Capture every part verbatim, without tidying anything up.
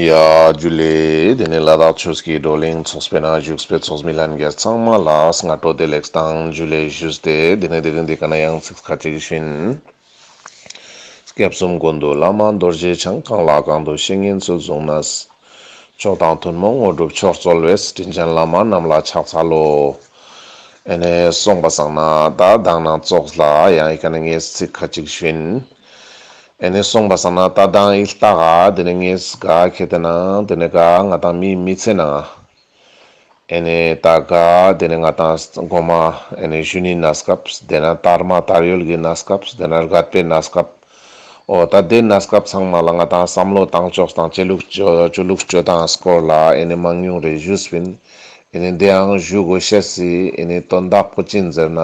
ཡ་ཇུ་ལེ། དེ་ནས་ལ་དྭགས་ཆོས་ཀྱི་བགྲོ་གླེང་ཚོགས་པའི་ནང་བཞུགས་པའི་ཚོགས་མི་ལྷན་རྒྱས་ཚང་མ་ལ་སྔ་དྲོ་བདེ་ལེགས་དང་ཇུ་ལེ་ཞུས་ཏེ། དེ་ནས་དེ་རིང་འདི་ཀ་ན་ཡང་ཚིག་ཁ་ཅིག་ཞུ་ཡིན། སྐྱབས་གསུམ་ཀུན་འདུས་བླ་མ་རྡོ་རྗེ་འཆང་། གང་ལ་གང་འདུལ་བཤེས་གཉེན་ཚུལ་བཟུང་ནས། མཆོག་དང་ཐུན་མོང་དངོས་གྲུབ་མཆོག་སྩོལ་བའི། དྲིན་ཅན་བླ་མ་རྣམས་ལ་ཕྱག་འཚལ་ལོ། ཨེ་ནས་སོང་པ་སང་ན་ད་མདང་ནང་ཙོགས་ལ་ཡང་ཨི་ཀ་ནས་ངས་ཚིག་ཁ་ཅིག་ཞུ་ཡིན། ཨེ་ནས་སོང་པ་སང་ན་ད་མདང་ཨི་ལྟ་ག་དེ་ནས་ངས་ག་ཁེ་ཏེ་ན་དེ་ནས་ག་ང་དང་མིའི་མི་ཚེ་ནང་ཨེ་ནས་ད་ག་དེ་ནས་ང་དང་གོ་མ་ཨེ་ནས་གཞོན་ནུའི་གནས་སྐབས་དེ་ན་དར་མ་དར་ཡོལ་གྱི་གནས་སྐབས་དེ་ན་རྒད་པོའི་གནས་སྐབས། འོ་ད་དེ་གནས་སྐབས་ཚང་མ་ལ་ང་དང་བསམ་བློ་བཏང་ཕྱོགས་དང་ཆོས་ལུགས་སྤྱོད་ཆོས་ལུགས་སྤྱོད་སྟངས་སྐོར་ལ་ཨེ་ནས་མང་ཉུང་རེ་ཞུས་པིན། ཨེ་ནས་དེའང་ཞུ་དགོས་ཤེས་སི་ཨེ་ནས་དོན་དག་པོ་ཅི་ཡིན་ཟེར་ན།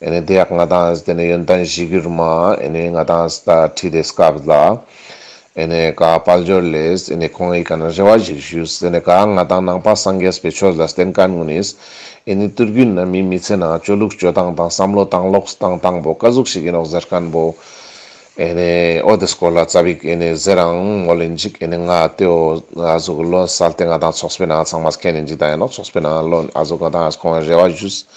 ཨེ་ནས་དེ་ཡག་ང་དང་དེ་ནས་ཡོན་ཏན་གཞིར་གྱུར་མ་ཨེ་ནས་ང་དང་ད་ཁྲིད་དེ་སྐབས་ལ། ཨེ་ནས་ག་དཔལ་འབྱོར་ལས་ཨེ་ནས་ཁོང་ཨི་ཀ་ན་རེ་བ་ཞིག་ཞུས། ཨེ་ནས་ག་ང་དང་ནང་པ་སངས་རྒྱས་པའི་ཆོས་ལ་བརྟེན་མཁན་ངུན་ནིས་ཨེ་ནས་དུས་རྒྱུན་ན་མིའི་མི་ཚེ་ནང་ཆོས་ལུགས་སྤྱོད་སྟངས་དང་བསམ་བློ་བཏང་ལོག་བཏང་སྟངས་པོ་ཀ་ཟུག་ཞིག་ཡིན་ནོག་ཟེར་མཁན་པོ། ཨེ་ནས་འོ་དེ་སྐོར་ལ་ཙ་པིག་ཨེ་ནས་ཟེར་རང་མོལ་ཡིན་ཅིག་ཨེ་ནས་ང་དེའོ་ཨ་ཟུག་ལོན་སལ་ཏེ་ང་དང་ཚོགས་པའི་ནང་ཚང་མ་མཁྱེན་ཡིན་ཅིག་ད་ཡིན་ནོག་ཚོགས་པའི་ནང་ལོན་ཨ་ཟུག་ང་དང་ཁོང་རེ་བ་ཞུས།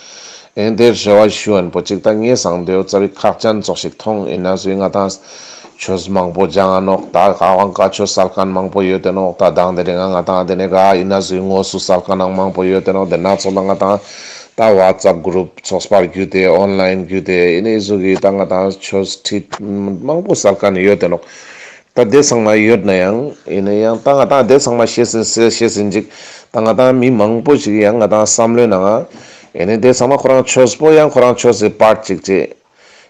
ཨེ་དེ་རེ་བ་ཞུ་ཡིན་པོ་ཅིག་ད་ངས་སང་དེའོ་ཙ་པིག་ཁག་ཅན་ཙོགས་ཤིག་མཐོང་ཨེ་ན་ཟུག་ང་དང་ཆོས་མང་པོ་སྦྱང་ང་ནོག་ད་ག་བང་ཀ་ཆོས་སལ་མཁན་མང་པོ་ཡོད་དེ་ནོག་ད་དང་དེ་རིང་ང་དང་དེ་ནས་ག་ཨེ་ན་ཟུག་ངོ་སུ་སལ་མཁན་ནང་མང་པོ་ཡོད་དེ་ནོག་དེ་ན་ཚོགས་ལ་ང་དང་ད་ཝ་ཙབ་གུ་རུབ་ཚོགས་པ་བརྒྱུད་དེ་ཨོན་ལའིན་བརྒྱུད་དེ་ཨེ་ནས་ཨི་ཟུག་གི་ད་ང་དང་ཆོས་ཁྲིད་མང་པོ་སལ་མཁན་ཡོད་དེ་ནོག་ད་དེ་ཚང་མ་ཡོད་ན་ཡང་ཨེ་ནས་ཡང་ད་ང་དང་དེ་ཚང་མ་ཤེས་ཡིན་ཤེས་ཡིན་ཅིག་ད་ང་དང་མི་མང་པོ་ཞིག་ཡང་ང་དང་བསམ་བློའི་ནང་ཨེ་ནས་དེ་ཚང་མ་ཁོ་རང་ཆོས་པོ་ཡང་ཁོ་རང་ཆོས་སི་པར་ཅིག་ཅེ་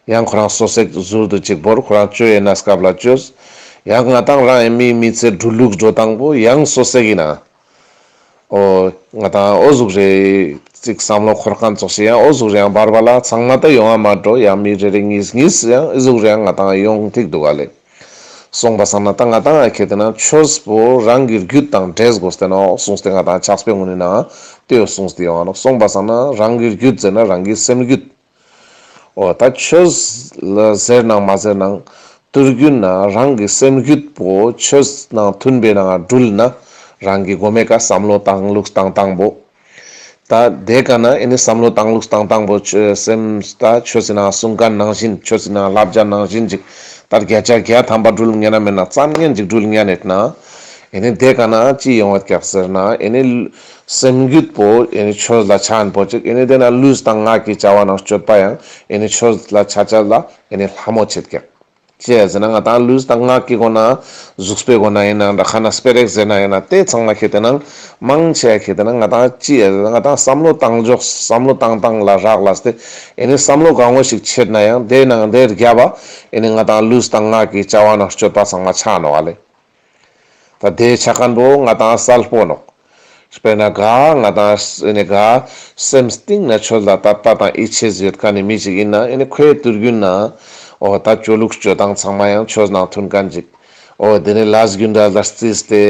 ཡང་ཁོ་རང་སོ་སོའི་ཟུར་དུ་ཅིག་བོར་ཁོ་རང་བཅོས་ཡིན་ན་སྐབས་ལ་བཅོས། ཡང་ང་དང་རང་ཨེ་མིའི་མི་ཚེ་འགྲོ་ལུགས་འགྲོ་སྟངས་པོ་ཡང་སོ་སོའི་ཡིན་ན། འོ་ང་དང་འོ་ཟུག་རེ་ཅིག་བསམ་བློ་འཁོར་མཁན་ཙོགས་ཤིག་ཡང་འོ་ཟུག་རེ་ཡང་བར་བར་ལ་ཚང་མ་ད་ཡོང་བ་མ་འགྲོ་ཡང་མི་རེ་རེ་གཉིས་གཉིས་ཡང་ཨི་ཟུག་རེ་ཡང་ང་དང་ཡོང་ཐིག་འདུག་ག་ལེ། སོང་པ་སང་ན་ད་ང་དང་ཨ་ཁེ་ཏེ་ན་ཆོས་པོ་རང་གི་རྒྱུད་དང་འདྲེས་དགོས་ཏེ་ནོག་གསུངས་ཏེ་ང་དང་ཕྱག་དཔེ་ངོ་ནི་ནང་དེའོ་གསུངས་ཏེ་ཡོང་ང་ནོག་སོང་པ་སང་ན་རང་གི་རྒྱུད་ཟེར་ན་རང་གི་སེམས་རྒྱུད། འོ་ད་ཆོས་ལ་ཟེར་ནང་མ་ཟེར་ནང་དུས་རྒྱུན་ན་རང་གི་སེམས་རྒྱུད་པོ་ཆོས་ནང་མཐུན་པའི་ནང་འགྲུལ་ན་རང་གི་གོ་མའི་ཀ་བསམ་བློ་བཏང་ལུགས་བཏང་སྟངས་པོ། ད་དེ་ཀ་ན་ཨེ་ནི་བསམ་བློ་བཏང་ལུགས་བཏང་སྟངས་པོ་ཆོས་སེམས་ད་ཆོས་སི་ནང་གསུང་མཁན་ནང་བཞིན་ཆོས་སི་ནང་བསླབ་བྱ་ནང་བཞིན་ཅིག་ད་བརྒྱ་ཆ་བརྒྱ་ཐམ་པ་འགྲུལ་ཉན་ན་མེད་ན་ཙམ་ཉན་ཅིག་འགྲུལ་ཉན་ཡོད་ན་ཨེ་ནི་དེ་ཀ་ན་ཅི་ཡོང་བ་ཀྱག་ཟེར་ན་ཨེ་ནི་སེམས་རྒྱུད་པོ་ཨེ་ནི་ཆོས་ལ་ཆ་ཡིན་པོ་ཅིག་ཨེ་ནི་དེ་ན་ལུས་དང་ངག་གི་བྱ་བ་ནང་སྤྱོད་པ་ཡང་ཨེ་ནི་ཆོས་ལ་ཆ་ཆ་ལ་ཨེ་ནི་ལྷ་མོ་ཆེད་ཀྱག་ཅི་ཡ་ཟེར་ན་ང་དང་ལུས་དང་ངག་གི་སྒོ་ན་གཟུགས་པོའི་སྒོ་ན་ཡིན་ན་འདྲ་ཁ་ན་སྤེ་ར་ཟེར་ན་ཡིན་ན་དེ་ཚང་མ་ཁེ་ཏེ་ན་མང་ཆེ་ཁེ་ཏེ་ན་ང་དང་ཅི་ཡ་ཟེར་ན་ང་དང་བསམ་བློ་བཏང་ཕྱོགས་བསམ་བློ་བཏང་སྟངས་ལ་རག་ལས་ཏེ་ཨེ་ནི་བསམ་བློ་གང་བོ་ཞིག་ཆེད་ན་ཡང་དེ་ནང་དེ་རྒྱབ་པ་ཨེ་ནི་ང་དང་ལུས་དང་ངག་གི་བྱ་བ་ནང་སྤྱོད་པ་ཚང་མ་ཆ་ནོག་ཨ་ལེ། ད་དེ་ཆ་མཁན་པོ་ང་དང་གསལ་པོ་ནོག་དཔེར་ན་ག་ང་དང་ཨེ་ནི་ག་སེམས་གཏིང་ན་ཆོས་ལ་དད་པ་དང་ཡིད་ཆེས་ཡོད་མཁན་ནི་མི་ཞིག་ཡིན་ན་ཨེ་ནི་ཁོའི་དུས་རྒྱུན་ན་འོ་ད་ཆོས་ལུགས་སྤྱོད་སྟངས་ཚང་མ་ཡང་ཆོས་ནང་མཐུན་མཁན་ཅིག་འོ་དེ་ནི་ལས་རྒྱུ་འབྲས་ལ་བརྩིས་ཏེ་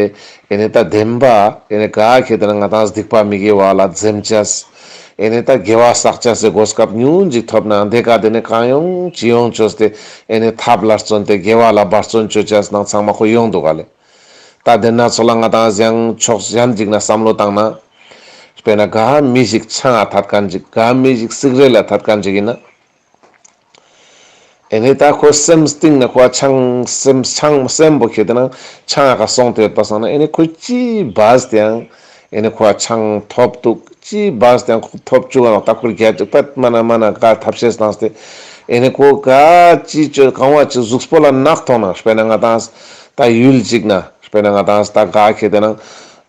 ཨེ་ནི་ད་བདེན་པ་ཨེ་ནི་ག་ཁེ་ཏེ་ན་ང་དང་སྡིག་པ་མི་དགེ་བ་ལ་འཛེམ་ཅེས་ཨེ་ནི་ད་དགེ་བ་བསགས་ཅེས་སི་གོ་སྐབས་ཉུང་ཅིག་ཐོབ་ན་དེ་ཀ་དེ་ནི་གང་ཡོང་ཅི་ཡོང་བཅོས་ཏེ་ཨེ་ནི་ཐབས་ལ་བརྩོན་ཏེ་དགེ་བ་ལ་འབད་བརྩོན་བཅོ་ཅེས་ནང་ཚང་མ་ཁོ་ཡོང་འདུག་ག་ལེ། ད་དེ་ན་ཚོགས་ལ་ང་དང་ཡང་ཕྱོགས་གཞན་ཅིག་ན་བསམ་བློ་བཏང་ན། དཔེར་ན་ག་མི་ཞིག་ཆང་ང་ཐད་མཁན་ཅིག་ག་མི་ཞིག་སིག་རེཊ་ལ་ཐད་མཁན་ཅིག་ཡིན་ན། ཨེ་ནི་ད་ཁོ་སེམས་གཏིང་ན་ཁོ་ཆང་སེམས་ཆང་སེམས་པོ་ཁེ་ཏེ་ན་ཆང་ང་ཁ་སོང་སྟེ་ཡོད་པ་སང་ན་ཨེ་ནི་ཁོ་ཅི་བས་ཏེ་ཡང་ཨེ་ནི་ཁོ་ཆང་ཐོབ་འདུག་ཅི་བས་ཏེ་ཡང་ཁོ་ཐོབ་བཅུག་ག་ནོག་ད་ཁོར་རྒྱ་ཅིག་པད་མ་ན་མ་ན་ག་ཐབས་ཤེས་བཏང་སྟེ་ཨེ་ནི་ཁོ་ག་ཅི་བཅོས་གང་བ་ཅི་གཟུགས་པོ་ལ་ནག་ཐོང་ན་དཔེར་ན་ང་དང་ད་ཡུལ་ཅིག་ན། དཔེར་ན་ང་དང་ད་ག་ཁེ་ཏེ་ན།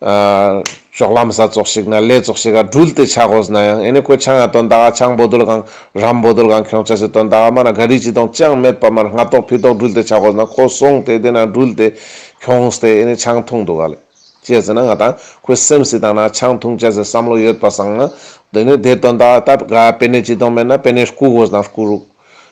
ཨ་ཅོག་ལམ་ས་ཙོགས་ཤིག་ན་ལེ་ཙོགས་ཤིག་ག་འགྲུལ་ཏེ་ཆ་དགོས་ན་ཡང་ཨེ་ནི་ཁོ་ཆང་ང་དོན་དག་ཆང་བོ་དུལ་གང་རམ་བོ་དུལ་གང་ཁྱོང་ཅེས་སི་དོན་དག་མ་ན་ག་རི་ཅི་དང་ཅང་མེད་པ་མ་ན་སྔ་ཏོག་ཕི་ཏོག་འགྲུལ་ཏེ་ཆ་དགོས་ན་ཁོ་སོང་སྟེ་དེ་ན་འགྲུལ་ཏེ་ཁྱོངས་ཏེ་ཨེ་ནི་ཆང་འཐུང་འདུག་ག་ལེ། ཅི་ཟེར་ན་ང་དང་ཁོའི་སེམས་སི་དང་ན་ཆང་འཐུང་ཅེས་སི་བསམ་བློ་ཡོད་པ་སང་ན་དེ་ནི་དེ་དོན་དག་ད་ག་པེ་ནེ་ཅི་དང་མེད་ན་པེ་ནེ་རྐུ་དགོས་ན་རྐུ་རུག་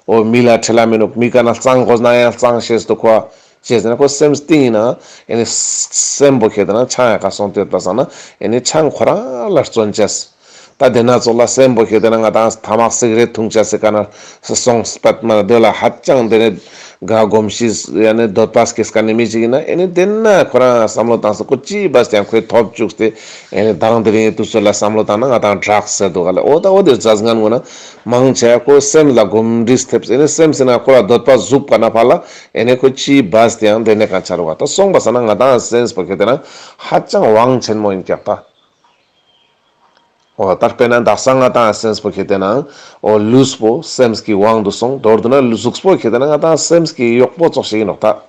འོ་མི་ལ་ཁྲེལ་ལ་མི་ནུག་མི་ཀ་ན་གཙང་དགོས་ན་ཡང་གཙང་ཤེས་འདུག་ཁོ། ཅི་ཟེར་ན་ཁོ་སེམས་གཏིང་ཡིན་ན་ཨེ་ནི་སེམས་པོ་ཁེ་ཏེ་ན་ཆང་ཡ་ཁ་སོང་སྟེ་ཡོད་པ་སང་ན་ཨེ་ནི་ཆང་ཁོ་རང་ལ་བརྩོན་ཅེས། ད་དེ་ན་ཙོགས་ལ་སེམས་པོ་ཁེ་ཏེ་ན་ང་དང་ཐ་མག་སིག་རེཊ་འཐུང་ཅེས་སི་ཀ་ན་སོང་སྤད་མ་དེ་ལ་ཧ་ཅང་དེ་ནི་ ག་གོམས་གཤིས་ཡང་ན་འདོད་པ་སྐྱེས་ཀ་ནི་མི་ཞིག་ཡིན་ན་ཨེ་ནི་དེ་ན་ཁོ་རང་བསམ་བློ་བཏང་ས་ཁོ་ཅི་བས་ཀྱང་ཁོའི་ཐོབ་བཅུག་སྟེ་ཨེ་ནི་དང་དེ་རིང་དུས་ཚོད་ལ་བསམ་བློ་བཏང་ན་ང་དང་དྲག་ཟེར་འདུག་ག་ལེ། འོ་ད་འོ་དེ་རྩ་ངན་ངོ་ན་མང་ཆེ་ཁོ་སེམས་ལ་གོམས་འདྲིས་ཐེབས་ཨེ་ནི་སེམས་ཟེར་ན་ཁོ་ལ་འདོད་པ་ཟུག་པ་ན་ཕ་ལ་ཨེ་ནི་ཁོ་ཅི་བས་ཀྱང་དེ་ནས་གང་ཆ་རུ་བ་ད་སོང་པ་ས་ན་ང་དང་སེམས་པོ་ཁེ་དེ་ན་ཧ་ཅང་དབང་ཆེན་མོ་ཡིན་ཀྱག་ད། འོ་ད་དཔེར་ན་དག་ས་ང་དང་སེམས་པོ་ཁེ་དེ་ན་འོ་ལུས་པོ་སེམས་ཀྱི་དབང་དུ་སོང་། མདོར་བསྡུ་ན་ལུས་གཟུགས་པོ་ཁེ་དེ་ན་ང་དང་སེམས་ཀྱི་གཡོག་པོ་ཙོགས་ཤིག་ཡིན་ནོག་ད།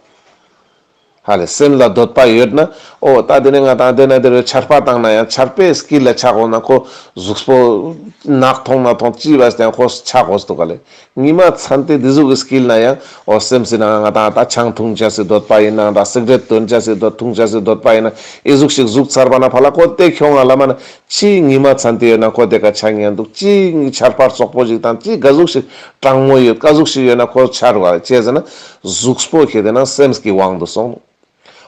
ཧ་ལེ་སེམས་ལ་འདོད་པ་ཡོད་ན་འོ་ད་དེ་ནས་ང་དང་དེ་ན་དེ་རུ་ཆར་པ་བཏང་ན་ཡང་ཆར་པའི་དཀྱིལ་ལ་ཆ་དགོས་ན་ཁོ་གཟུགས་པོ་ནག་ཐོང་ན་ཐོང་ཅི་བས་ཀྱང་ཁོ་ཆ་དགོས་འདུག་ག་ལེ། ཉི་མ་ཚན་ཏེ་འདི་ཟུག་གི་དཀྱིལ་ན་ཡང་འོ་སེམས་སི་ན་ང་དང་ད་ཆང་འཐུང་ཅེས་སི་འདོད་པ་ཡིན་ན་འདྲ། སིག་རེཊ་འདོན་ཅེས་སི་འདོད་འཐུང་ཅེས་སི་འདོད་པ་ཡིན་ན་ཨི་ཟུག་ཞིག་ཟུག་ཚར་བ་ན་ཕ་ལ་ཁོ་དེ་ཁྱོང་ང་ལ་མ་ན་ཅི་ཉི་མ་ཚན་ཏེ་ཡོད་ན་ཁོ་དེ་ཀ་ཆ་ཉན་འདུག་ཅི་ཆར་པ་རྩོག་པོ་ཞིག་དང་ཅི་ག་ཟུག་ཞིག་གྲང་མོ་ཡོད་ག་ཟུག་ཞིག་ཡོད་ན་ཁོ་ཆ་རུ་བ་ཅི་ཟེར་ན་གཟུགས་པོ་ཁེ་དེ་ན་སེམས་ཀྱི་དབང་དུ་སོང་།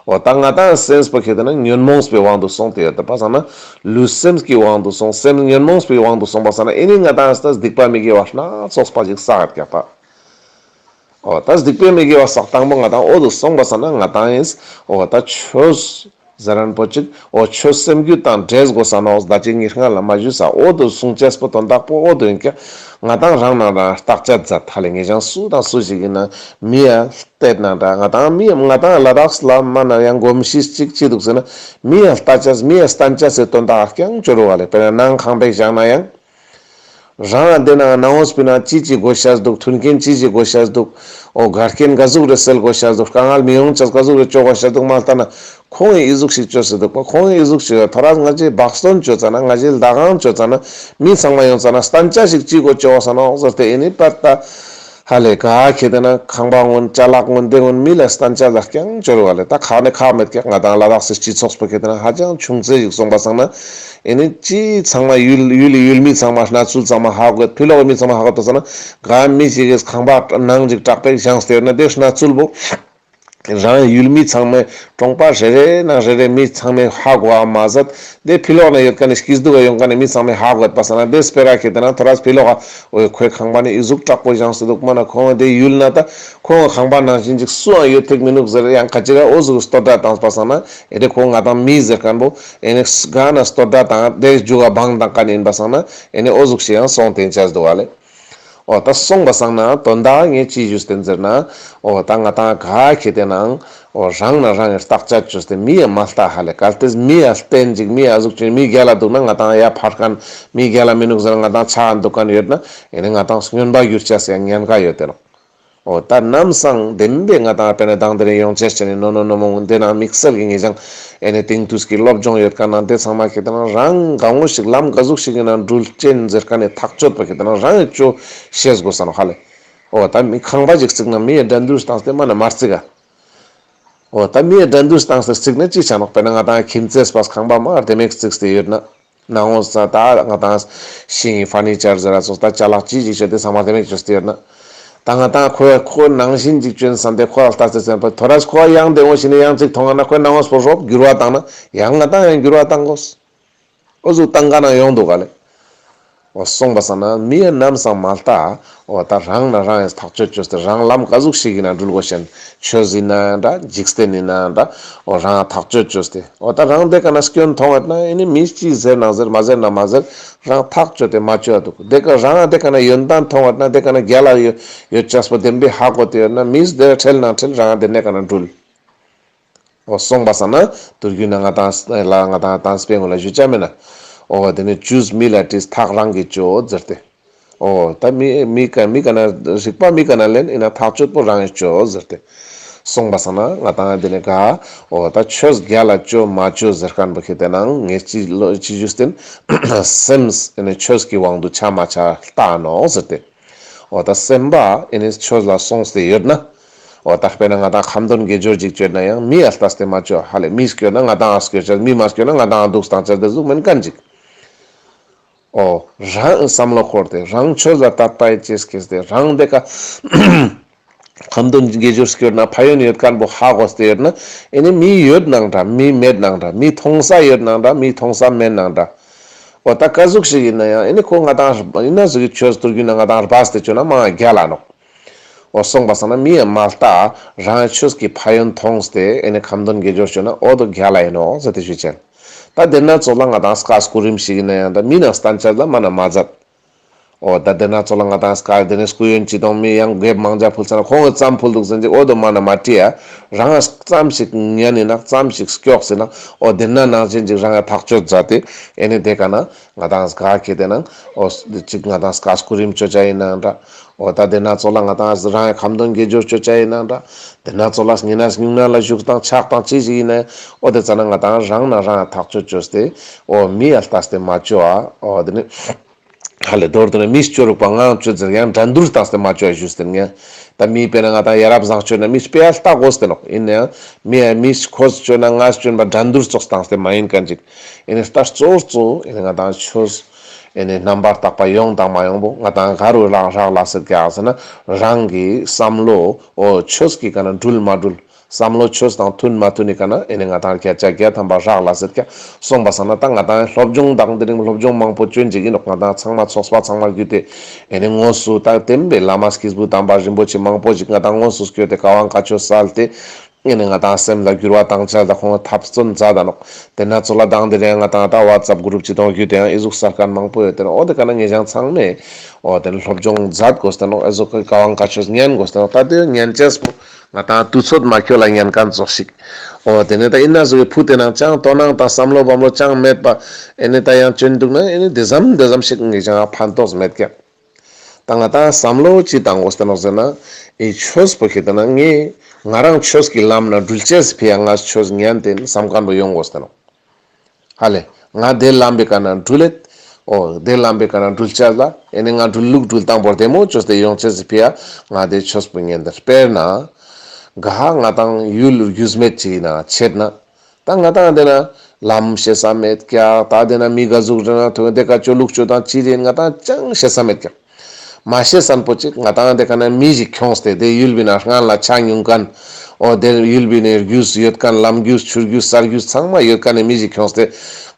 འོ་ད་ང་དང་སེམས་པོ་ཁེ་དེ་ན་ཉོན་མོངས་པའི་དབང་དུ་སོང་སྟེ་ཡོད་པ་སང་ན་ལུས་སེམས་ཀྱི་དབང་དུ་སོང་། སེམས་ཉོན་མོངས་པའི་དབང་དུ་སོང་པ་སང་ན་ཨེ་ནི་ང་དང་ད་སྡིག་པ་མི་དགེ་བ་སྣ་ཚོགས་པ་ཞིག་བསགས་ཀྱག་ད། འོ་ད་སྡིག་པ་མི་དགེ་བ་བསགས་དང་པོ་ང་དང་འོ་དུ་སོང་པ་སང་ན་ང་དང་ཡིན། འོ་ད་ཆོས་ཟེར་རན་པོ་ཅིག་འོ་ཆོས་སེམས་རྒྱུད་དང་འདྲེས་དགོས་ས་ནོག་ད་ཅི་ཉི་སྔ་ལ་མ་ཞུས་ས་འོ་དུ་གསུང་ཅེས་པོ་དོན་དག་པོ་འོ་དུ་ཡིན་ཀྱག་ང་དང་རང་ནང་རང་བརྟག་དཔྱད་མཛད། ཧ་ལེ་ངེད་ཅག་སུ་དང་སུ་ཞིག་ཡིན་ན་མི་ཡ་བལྟས་ན་འདྲ། ང་དང་མི་ང་དང་ལ་དྭགས་ལ་མ་ན་ཡང་གོམས་གཤིས་གཅིག་ཅི་འདུག་ཟེར་ན་མི་ཡ་ལྟ་ཅེས་མི་ཡ་སྟན་ཅེས་སི་དོན་དག་རྐྱང་ཅོ་རུ་བ་ལེ། དཔེར་ན་ནང་ཁང་པའི་བཞག་ན་ཡང་རང་ལ་དེ་ན་ནང་འོས་པི་ན་ཅི་ཅི་དགོས་ཤེས་འདུག་མཐུན་རྐྱེན་ཅི་ཅི་དགོས་ཤེས་འདུག་འོ་གར་རྐྱེན་ག་ཟུག་རེ་སེལ་དགོས་ཤེས་འདུག་དཀའ་ངལ་མི་ཡོང་ཅེས་ག་ཟུག་རེ་ཅོ་དགོས་ཤེས་འདུག་མ་ལྟ་ན་ཁོང་ཨི་ཟུག་ཞིག་ཅོས་སེ་འདུག་པ། ཁོང་ཨི་ཟུག་ཞིག་ཐོ་རས་ང་ཅི་བག་སྟོན་ཅོ་ཙ་ན་ང་ཅི་ལྡག་ཁང་ཅོ་ཙ་ན་མི་ཚང་མ་ཡོང་ཙ་ན་སྟན་ཅེས་ཞིག་ཅི་དགོས་ཅོ་བ་ས་ནོག་ཟེར་ཏེ་ཨེ་ནི་པར་ལྟ། ཧ་ལེ་ག་ཁེ་དེ་ན་ཁང་པ་ངོན་ཅ་ལག་ངོན་དེ་ངོན་མི་ལ་སྟན་ཅེས་ལ་རྐྱང་ཅོ་རུ་བ་ལེ། ད་ཁ་ནས་ཁ་མེད་ཀྱག་ང་དང་ལ་དྭགས་སི་སྤྱི་ཚོགས་པོ་ཁེ་དེ་ན་ཧ་ཅང་ཆུང་ཙེ་ཞིག་སོང་པ་སང་ན་ཨེ་ནི་ཅི་ཚང་མ་ཡུལ་ཡུལ་ཡུལ་མི་ཚང་མ་གནས་ཚུལ་ཚང་མ་ཧ་གོ་ཕི་ལོག་མི་ཚང་མ་ཧ་གོ་ད་ས་ན་ག་མི་ཞིག་གིས་ཁང་པ་ནང་ཅིག་དྲག་པོ་བཞེངས་ཏེ་ཡོད་ན་དེ་གནས་ཚུལ་པོ་རང་ཡུལ་མི་ཚང་མས་གྲོང་པ་རེ་རེ་ནང་རེ་རེ་མི་ཚང་མས་ཧ་གོ་བ་མ་ཟད་དེ་ཕི་ལོག་ན་ཡོད་མཁན་ནི་སྐྱིད་སྡུག་ག་ཡོང་མཁན་ནི་མི་ཚང་མས་ཧ་གོ་ཡོད་པ་སང་ན་དེ་སྤེ་ར་ཁེ་དེ་ན་ཐོ་རས་ཕི་ལོག་ག་འོ་ཁོའི་ཁང་པ་ནི་ཨི་ཟུག་དྲག་པོ་བཞེངས་སེ་འདུག་མ་ན་ཁོང་དེ་ཡུལ་ན་ད་ཁོང་ཁང་པ་ནང་བཞིན་ཅིག་སུའང་ཡོད་ཐིག་མི་ནུག་ཟེར་ཡང་ཁ་ཅིག་ག་འོ་ཟུག་བསྟོད་སྒྲ་བཏང་པ་སང་ན་ཨེ་དེ་ཁོང་ང་དང་མི་ཟེར་མཁན་པོ་ཨེ་ནི་ག་ན་བསྟོད་སྒྲ་བཏང་དེ་རྒྱུ་ག་བང་བཏང་མཁན་ཡིན་པ་སང་ན་ཨེ་ནི་འོ་ཟུག་ཞིག་ཡང་སོང་སྟེ་ཡིན་ཆ་འདུག་བ་ལེ། འོ་ད་སོང་པ་སང་ན་དོན་དག་ངས་ཅི་ཞུས་ཏེ་ཟེར་ན། འོ་ད་ང་དང་ག་ཁེ་དེ་ནང་འོ་རང་ན་རང་ངི་བརྟག་དཔྱད་བཅོས་ཏེ་མི་ཡ་མ་ལྟ་ཧ་ལེ། གལ་ཏེ་མི་ཡ་བསྟན་ཅིག་མི་ཡ་ཟུག་ཅིག་མི་རྒྱལ་ལ་འདུག་ན་ང་དང་ཡ་ཕར་མཁན་མི་རྒྱལ་ལ་མི་ནུག་ཟེར་ན་ང་དང་ཆ་འདུག་མཁན་ཡོད་ན་ཨེ་ནི་ང་དང་སྨྱོན་པ་གྱུར་ཆ་སེ་ཡང་ཉེན་ཁ་ཡོད་དེ་ནོག་འོ་ད་ནམ་སང་བདེན་པའི་ང་དང་དཔེར་ན་དང་དེ་རིང་ཡོང་ཅེས་ཅན་ནི་ནོ་ནོ་ནོ་མོ་འདི་ནང་དམིགས་བསལ་གྱི་ངེད་ཅག་ཨེ་ནི་དེང་དུས་ཀྱི་སློབ་སྦྱོང་ཡོད་མཁན་ནང་དེ་ཚང་མ་ཁེ་དེ་ནང་རང་གང་བོ་ཞིག་ལམ་ག་ཟུག་ཞིག་ཡིན་ན་འགྲུལ་ཅན་ཟེར་མཁན་ནི་ཐག་གཅོད་པ་ཁེ་དེ་ནང་རང་ཡི་ཅོ་ཤེས་དགོས་ས་ནོག་ཧ་ལེ། འོ་ད་མི་ཁང་པ་ཅིག་བརྩིགས་ན་མི་ཡི་འགྲན་བསྡུར་བཏང་སྟེ་མ་ན་མ་བརྩིགས་ག་འོ་ད་མི་ཡི་འགྲན་བསྡུར་བཏང་སྟེ་བརྩིགས་ན་ཅི་ཆ་ནོག་དཔེར་ན་ང་དང་ཁྱིམ་མཚེས་པ་ཁང་པ་མ་དེ་མེད་བརྩིགས་ཏེ་ཡོད་ན། ནང་ངོ་ས་ད་ང་དང་ཤིང་ངི་ཕར་ནི་ཅར་ཟེར་ར་ཚོགས་ད་ཅ་ལག་ཅི་ཅིག་ཤོད་དེ་ཚང་མ་དེ་མེད་བཅོས་ཏེ་ཡོད་ན། ད་ང་དང་ཁོ་ཁོ་ནང་བཞིན་ཅིག་བཅོན་བསམ་སྟེ་ཁོ་ལ་ལྟ་ཚེ་ཚེ་ཐོ་རས་ཁོ་ཡང་དེ་འོ་ཞིག་ནི་ཡང་ཅིག་མཐོང་ང་ན་ཁོའི་ནང་ངོ་སྤོ་རོབ་འགྱུར་བ་བཏང་ན་ཡང་ང་དང་ཡང་འགྱུར་བ་བཏང་དགོས། འོ་ཟུག་བཏང་ག་ན་ཡོང་འདུག་ག་ལེ། འོ་སོང་པ་སང་ན་མི་ཡ་ནམ་སང་མ་ལྟ། འོ་ད་རང་ན་རང་ཡང་ཐག་གཅོད་བཅོས་ཏེ་རང་ལམ་ག་ཟུག་ཞིག་ཡིན་ན་འགྲུལ་དགོས་ཤེས། ཆོས་ཡིན་ན་འདྲ་འཇིག་རྟེན་ཡིན་ན་འདྲ། འོ་རང་ཐག་གཅོད་བཅོས་ཏེ། འོ་ད་རང་དེ་ཀ་ན་སྐྱོན་མཐོང་བ་ན་ཨེ་ནི་མིས་ཅི་ཟེར་ན་ཟེར་མ་ཟེར་ན་མ་ཟེར་རང་ཐག་གཅོད་དེ་མ་བཅོས་འདུག་དེ་ཀ་རང་དེ་ཀ་ན་ཡོན་ཏན་མཐོང་བ་ན་དེ་ཀ་ན་རྒྱལ་ལ་ཡོད་ཡོད་ཅེས་པོ་བདེན་པའི་ཧ་གོ་དེ་ཡོད་ན་མིས་དེ་ཁྲེལ་ན་ཁྲེལ་རང་དེ་ནས་ཀ་ན་འགྲུལ། འོ་སོང་པ་སང་ན་དུར་རྒྱུད་ན་ང་དང་ལ་ང་དང་དང་སྤེ་ངོ་ལ་ཞུ་ཅ་མེད་ན། འོ་དེ་ནི་ཇུས་མི་ལ་དྲིས་ཐག་རང་གིས་གཅོད་ཟེར་ཏེ། འོ་ད་མི་མི་ཀ་མི་ཀ་ན་རིག་པ་མི་ཀ་ན་ལེན་ཨིན་ན་ཐག་གཅོད་པོ་རང་གིས་གཅོད་ཟེར་ཏེ། སོང་པ་སང་ན་ང་དང་དེ་ནི་ག་འོ་ད་ཆོས་རྒྱལ་ལ་གཅོད་མ་གཅོད་ཟེར་མཁན་པོ་ཁེ་དེ་ནང་ངས་ཅི་ལོ་ཅི་ཞུས་ཏེ་ན་སེམས་ཨེ་ནི་ཆོས་ཀྱི་དབང་དུ་ཆ་མ་ཆ་ལྟ་ནོག་ཟེར་ཏེ། འོ་ད་སེམས་པ་ཨེ་ནི་ཆོས་ལ་སོང་སྟེ་ཡོད་ན། འོ་ད་དཔེར་ན་ང་དང་ཁ་འདོན་དགེ་སྦྱོར་ཅིག་བཅོས་ན་ཡང་མི་ཡ་ལྟ་སྟེ་མ་བཅོས་ཧ་ལེ། མིས་བསྐྱོན་ན་ང་དང་ཨ་བསྐྱོད་ཅེས་མི་མ་བསྐྱོན་ན་ང་དང་ཨ་འདུག་སྟངས་ཅེས་དེ་ཟུག་མེན་མཁན་ཅིག་འོ་རང་བསམ་བློ་འཁོར་ཏེ་རང་ཆོས་ལ་དད་པ་ཡི་ཅེས་སྐྱེས་ཏེ་རང་དེ་ཀ་ཁ་འདོན་དགེ་སྦྱོར་བསྐྱོན་ན་ཕན་ཡོན་ཡོད་མཁན་པོ་ཧ་གོ་སྟེ་ཡོད་ན་ཨེ་ནི་མི་ཡོད་ནང་འདྲ་མི་མེད་ནང་འདྲ་མི་མཐོང་ས་ཡོད་ནང་འདྲ་མི་མཐོང་ས་མེད་ནང་འདྲ། འོ་ད་ག་ཟུག་ཞིག་ཡིན་ན་ཡང་ཨེ་ནི་ཁོ་ང་དང་ཡིན་ན་ཟུག་གི་ཆོས་དུར་རྒྱུད་ན་ང་དང་རྦད་དེ་བཅོས་ན་མ་རྒྱལ་ལ་ནོག་འོ་སོང་པ་སང་ན་མི་ཡ་མ་ལྟ་རང་ཆོས་ཀྱི་ཕན་ཡོན་མཐོང་སྟེ་ཨེ་ནི་ཁ་འདོན་དགེ་སྦྱོར་བཅོས་ན་འོ་དོ་རྒྱལ་ལ་ཡིན་ནོག་ཟེར་ཏེ་ཞུ་ཅན། ད་དེ་ན་ཙོགས་ལ་ང་དང་སྐ་སྐུ་རིམ་ཞིག་ཡིན་ན་ཡང་ད་མི་ན་སྟན་ཆ་ལ་མ་ན་མ་མཛད། འོ་ད་དེ་ན་ཙོགས་ལ་ང་དང་སྐ་དེ་ནས་སྐུ་ཡོན་ཅི་དང་མི་ཡང་རྒྱལ་མང་ཇ་ཕུལ་ས་ན་ཁོང་གི་ཙམ་ཕུལ་འདུག་ཟེར་གྱི་འོ་དོ་མ་ན་མ་བྲིས་ཡ། རང་ཙམ་ཞིག་ཉན་ཡིན་ན་ཙམ་ཞིག་སྐྱོགས་ཟེར་ན་འོ་དེ་ན་ནང་བཞིན་ཅིག་རང་ཡ་ཐག་གཅོད་མཛད་དེ་ཨེ་ནི་དེ་ག་ན། ང་དང་སྐ་ཁེ་དེ་ནང་འོ་ཅིག་ང་དང་སྐ་སྐུ་རིམ་བཅོ་ཅ་ཡིན་ནང་འདྲ། འོ་ད་དེ་ན་ཙོགས་ལ་ང་དང་རང་ཡ་ཁ་འདོན་དགེ་སྦྱོར་བཅོ་ཅ་ཡིན་ནང་འདྲ། དེ་ན་ཙོགས་ལ་ཉི་ན་སྨྱུང་གནས་ལ་བཞུགས་དང་ཕྱག་དང་ཅི་ཞིག་ཡིན་ན་འོ་དེ་ཙ་ན་ང་དང་རང་ན་རང་ཡ་ཐག་གཅོད་བཅོས་ཏེ་འོ་མི་ཡ་ལྟས་ཏེ་མ་བཅོ་ཨ། འོ་དེ་ནི་ཧ་ལས་མདོར་དེ་ན་མི་བཅོ་རུག་པ་ངའང་བཅོ་ཟེར་ཡང་འགྲན་བསྡུར་བཏང་སྟེ་མ་བཅོ་ཡ་ཞུས་ཏེ་ངས། ད་མི་དཔེར་ན་ང་དང་ཡ་རབས་བཟང་བཅོས་ན་མི་དཔེ་ཡ་ལྟ་དགོས་ཏེ་ནོག་ཡིན་ནའང་མི་ཡ་མི་ཁོས་བཅོས་ན་ངས་བཅོས་པ་འགྲན་བསྡུར་ཙོགས་བཏང་སྟེ་མ་ཡིན་མཁན་ཅིག་ཨེ་ནི་ལྟ་གཙོ་གཙོ་ཨེ་ནི་ང་དང་ཆོས་ཨེ་ནི་རྣམ་པར་དག་པ་ཡོང་དང་མ་ཡོང་པོ་ང་དང་ག་རུ་ལ་རག་ལ་སེ་ཀྱག་ཟེར་ན་རང་གི་བསམ་བློ་འོ་ཆོས་ཀྱི་ཀ་ན་འགྲུལ་མ་འགྲུལ། བསམ་བློ་ཆོས་དང་མཐུན་མ་མཐུན་ནི་ཀ་ན་ཨེ་ནི་ང་དང་བརྒྱ་ཆ་བརྒྱ་ཐམ་པ་རག་ལ་སེ་ཀྱག་སོང་པ་སང་ན་ད་ང་དང་སློབ་སྦྱོང་དང་དེ་རིང་སློབ་སྦྱོང་མང་པོ་བཅོ་ཡིན་ཅིག་ཡིན་ནོག་ང་དང་ཚང་མ་ཚོགས་པ་ཚང་མ་བརྒྱུད་དེ་ཨེ་ནི་དངོས་སུ་ད་བསྟན་པའི་བླ་མ་སྐྱེས་བུ་དམ་པ་རིན་པོ་ཆེ་མང་པོ་ཞིག་ང་དང་དངོས་སུ་སྐྱོད་དེ་བཀའ་དབང་བཀའ་ཆོས་སྩལ་ཏེ། ཨེ་ནི་ང་དང་སེམས་ལ་འགྱུར་བ་བཏང་ཆ་ད་ཁོང་ལ་འཐབ་རྩོད་མཛད་ད་ནོག་དེ་ན་ཙོགས་ལ་དང་དེ་རིང་ང་དང་ད་ཝ་ཙབ་གུ་རུབ་ཅི་དང་བརྒྱུད་དེ་ཡང་ཨི་ཟུག་གསར་མཁན་མང་པོ་ཡོད་དེ་ནོག་འོ་དེ་ཀ་ན་ངེད་ཅག་ཚང་མས་འོ་དེ་ནི་སློབ་སྦྱོང་མཛད་དགོས་ཏེ་ནོག་ཨི་ཟུག་གི་བཀའ་དབང་བཀའ་ཆོས་ཉན་དགོས་ཏེ་ནོག་ད་དེ་ཉན་ཅེས་པོ་ང་དང་དུས་ཚོད་མ་འཁྱོལ་ལ་ཉན་མཁན་ཙོགས་ཤིག་འོ་དེ་ནི་ད་ཨིན་ན་ཟུག་གི་ཕུ་དེ་ནང་ཅང་དོ་སྣང་དང་བསམ་བློ་བམ་བློ་ཅང་མེད་པ་ཨེ་ནི་ད་ཡང་བཅོ་འདུག་ན་ཨེ་ནི་དེ་ཙམ་དེ་ཙམ་ཞིག་ངེད་ཅག་ཕན་ཐོགས་མེད་ཀྱག་ད་ང་དང་བསམ་བློ་ཅི་བཏང་དགོས་ཏེ་ནོག་ཟེར་ན། ཨེ་ཆོས་པོ་ཁེ་དེ་ན་ངས་ང་རང་ཆོས་ཀྱི་ལམ་ན་འགྲུལ་ཅེས་ཕི་ཡ་ང་ཆོས་ཉན་ཏེ་བསམ་མཁན་པོ་ཡོང་དགོས་ཏེ་ནོག་ཧ་ལས་ང་དེ་ལམ་པའི་ཀ་ན་འགྲུལ་ལེད། འོ་དེ་ལམ་པའི་ཀ་ན་འགྲུལ་ཅེས་ལ་ཨེ་ནི་ང་འགྲུལ་ལུགས་འགྲུལ་སྟངས་པོ་བདེ་མོ་བཅོས་ཏེ་ཡོང་ཅེས་ཕི་ཡ་ང་དེ་ཆོས་པོ་ཉན་ཏེ་དཔེར་ན། ག་ང་དང་ཡུལ་རྒྱུས་མེད་ཅིག་ན་ཆེད་ན། ད་ང་དང་དེ་ན་ལམ་ཤེས་ས་མེད་ཀྱག་ད་དེ་ན་མི་ག་ཟུག་རེ་ན་ཐོ་དེ་ཀ་ཅོ་ལུགས་ཅོ་དང་ཅི་རེད་ང་དང་ཅང་ཤེས་ས་མེད་ཀྱག་མ་ཤེས་སན་པོ་ཅིག་ང་དང་དེ་ཀ་ན་མི་ཞིག་ཁྱོངས་ཏེ་དེ་ཡུལ་བི་ན་སྔན་ལ་ཆ་མྱོང་མཁན། འོ་དེ་ཡུལ་བི་ནས་རྒྱུས་ཡོད་མཁན་ལམ་རྒྱུས་ཆུ་རྒྱུས་ས་རྒྱུས་ཚང་མ་ཡོད་མཁན་ནི་མི་ཞིག་ཁྱོངས་ཏེ།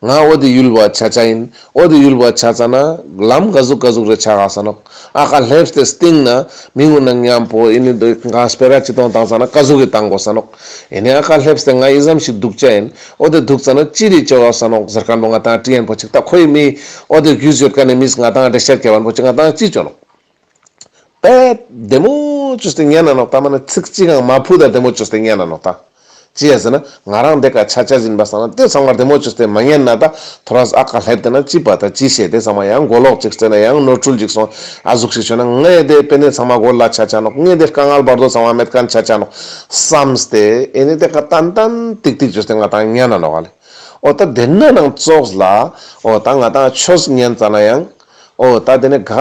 ང་འོ་དེ་ཡུལ་བ་ཆ་ཆ་ཡིན། འོ་དེ་ཡུལ་བ་ཆ་ཙ་ན་ལམ་ག་ཟུག་ག་ཟུག་རེ་ཆ་ག་ས་ནོག་ཨ་ཁ་ལྷེབས་ཏེ་སྟིང་ན་མི་ངུ་ན་མཉམ་པོ་ཨེ་ནི་འདི་ང་སྤེ་ར་ཅི་གཏོང་བཏང་ཙ་ན་ག་ཟུག་གི་བཏང་དགོས་ས་ནོག་ཨེ་ནི་ཨ་ཁ་ལྷེབས་ཏེ་ང་ཨི་ཙམ་ཞིག་འདུག་ཅ་ཡིན། འོ་དེ་འདུག་ཙ་ན་ཅི་རེ་ཅོ་ག་ས་ནོག་ཟེར་མཁན་པོ་ང་དང་དྲི་ཡན་པོ་ཅིག་ད་ཁོའི་མི་འོ་དེ་རྒྱུས་ཡོད་མཁན་ནི་མིས་ང་དང་འགྲེལ་བཤད་རྒྱབ་པན་པོ་ཅིག་ང་དང་ཅི་ཅོ་ནོག་དཔེ་བདེ་མོ་བཅོས་ཏེ་ཉན་ན་ནོག་ད་མ་ན་ཚིག་གཅིག་ཀྱང་མ་ཕུད་ད་བདེ་མོ་བཅོས་ཏེ་ཉན་ན་ནོག་ད། ཅི་ཡ་ཟེར་ན་ང་རང་དེ་ཀ་ཆ་ཆ་ཟིན་པ་སང་ན་དེ་ཚང་མ་བདེ་མོ་བཅོས་ཏེ་མ་ཉན་ན་ད་ཐོ་རས་ཨ་ཁ་ལྷེབ་དེ་ན་ཅི་པ་ད་ཅི་ཤེས་དེ་ཚང་མ་ཡང་མགོ་ལོག་ཅིག་སྟེ་ན་ཡང་ནོར་འཁྲུལ་ཅིག་སོང་ཨ་ཟུག་ཞིག་བྱོས་ན་ངས་དེ་དཔེ་ནས་ཚང་མ་མགོ་ལ་ཆ་ཆ་ནོག་ངས་དེ་དཀའ་ངལ་བར་དོ་ཚང་མ་མེད་མཁན་ཆ་ཆ་ནོག་བསམས་ཏེ་ཨེ་ནི་དེ་ཀ་ཏན་ཏན་ཏིག་ཏིག་བཅོས་ཏེ་ང་དང་ཉན་ན་ནོག་ཨ་ལེ། འོ་ད་དེ་ན་ནང་ཙོགས་ལ་འོ་ད་ང་དང་ཆོས་ཉན་ཙ་ན་ཡང་། འོ་ད་དེ་ནི་ག་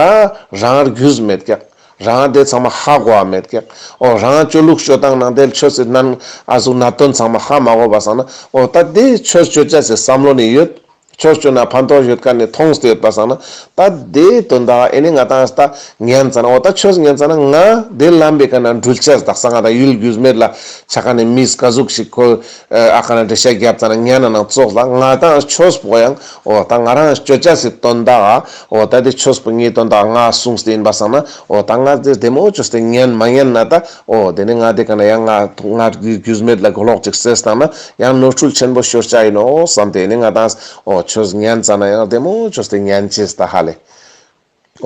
རང་རྒྱུས་མེད་ཀྱག་རང་དེ་ཚང་མ་ཧ་གོ་བ་མེད་ཀྱག་འོ་རང་ཅོ་ལུགས་ཅོ་སྟངས་ནང་དེ་ཆོས་སི་ནང་ཨ་ཟུག་གནད་དོན་ཚང་མ་ཧ་མ་གོ་བ་སང་ན་འོ་ད་དེ་ཆོས་ཅོ་ཅེས་སི་བསམ་བློ་ནི་ཡོད། ཆོས་ཅོ་ན་ཕན་ཐོགས་ཡོད་མཁན་ནི་མཐོང་སྟེ་ཡོད་པ་སང་ན་ད་དེ་དོན་དག་ཨེ་ནི་ང་དང་ད་ཉན་ཙ་ན་འོ་ད་ཆོས་ཉན་ཙ་ན་ང་དེ་ལམ་པའི་ཀ་ན་འགྲུལ་ཅེས་དག་ས་ང་དང་ཡུལ་རྒྱུས་མེད་ལ་ཆ་མཁན་ནི་མིས་ག་ཟུག་ཞིག་ཁོ་ཨ་ཁ་ན་འགྲེལ་བཤད་རྒྱབ་ཙ་ན་ཉན་ན་ནང་ཙོགས་ལ་ང་དང་ཆོས་པོ་ཡང་འོ་ད་ང་རང་ཅོ་ཅེས་སི་དོན་དག་འོ་ད་དེ་ཆོས་པོ་ངའི་དོན་དག་ང་གསུངས་ཏེ་ཡིན་པ་སང་ན་འོ་ད་ང་དེ་བདེ་མོ་བཅོས་ཏེ་ཉན་མ་ཉན་ན་ད་འོ་དེ་ནི་ང་དེ་ཀ་ན་ཡང་ང་ང་རྒྱུས་མེད་ལ་མགོ་ལོག་ཅིག་སེས་བཏང་ན་ཡང་ནོར་འཁྲུལ་ཆེན་པོ་ཤོར་ཆ་ཡིན་ནོག་བསམ་སྟེ་ནི་ང་དང་འོ་ཆོས་ཉན་ཙ་ན་ཡང་བདེ་མོ་བཅོས་ཏེ་ཉན་ཅེས་ད་ཧ་ལེ།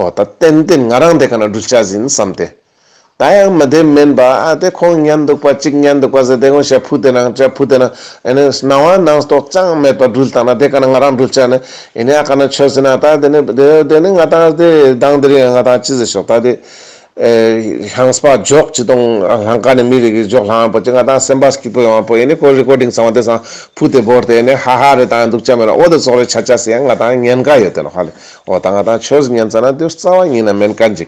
འོ་ད་ཏན་ཏན་ང་རང་དེ་ཀ་ན་འགྲུལ་ཆ་ཟིན་བསམ་སྟེ། ད་ཡང་མ་དེ་མེན་པ་ཨ་དེ་ཁོང་ཉན་འདུག་པ་གཅིག་ཉན་འདུག་པ་ཟེར་དེ་ཁོང་ཤ་ཕུ་དེ་ནང་ཅ་ཕུ་དེ་ནང་ཨེ་ནི་སྣང་བ་ནང་སྟོག་ཅང་མེད་པ་འགྲུལ་བཏང་ན་དེ་ཀ་ན་ང་རང་འགྲུལ་ཆ་ནི་ཨེ་ནི་ཨ་ཀ་ན་ཆོས་ཟིན་ན་ད་དེ་ནི་དེ་དེ་ནི་ང་དང་དེ་དང་དེ་རིང་ང་དང་ཅི་ཟེར་ཤོག་ད་དེ། ཨེ་ལྷངས་པ་འཇོག་ཅི་དང་ལྷང་ཀ་ནས་མི་རིགས་ཀྱི་འཇོག་ལྷང་པོ་ཅི་ང་དང་སེམས་པ་སྐྱིད་པོ་ཡོང་བ་པོ་ཡིན་ནི་ཁོ་རི་ཀོར་ཌིང་ཚང་མ་དེ་སང་ཕུ་དེ་བོར་ཏེ་ཡིན་ནི་ཧ་ཧ་རེ་དང་འདུག་ཅ་མེད་ན་འོ་དེ་ཚོགས་རེ་ཆ་ཆ་སི་ཡང་ང་དང་ཉན་ཀ་ཡོད་དེ་ནོ་ཧ་ལེ། འོ་ད་ང་དང་ཆོས་ཉན་ཙ་ན་དེ་རྩ་བ་ཉིད་ན་མེན་ཀ་འཇིག་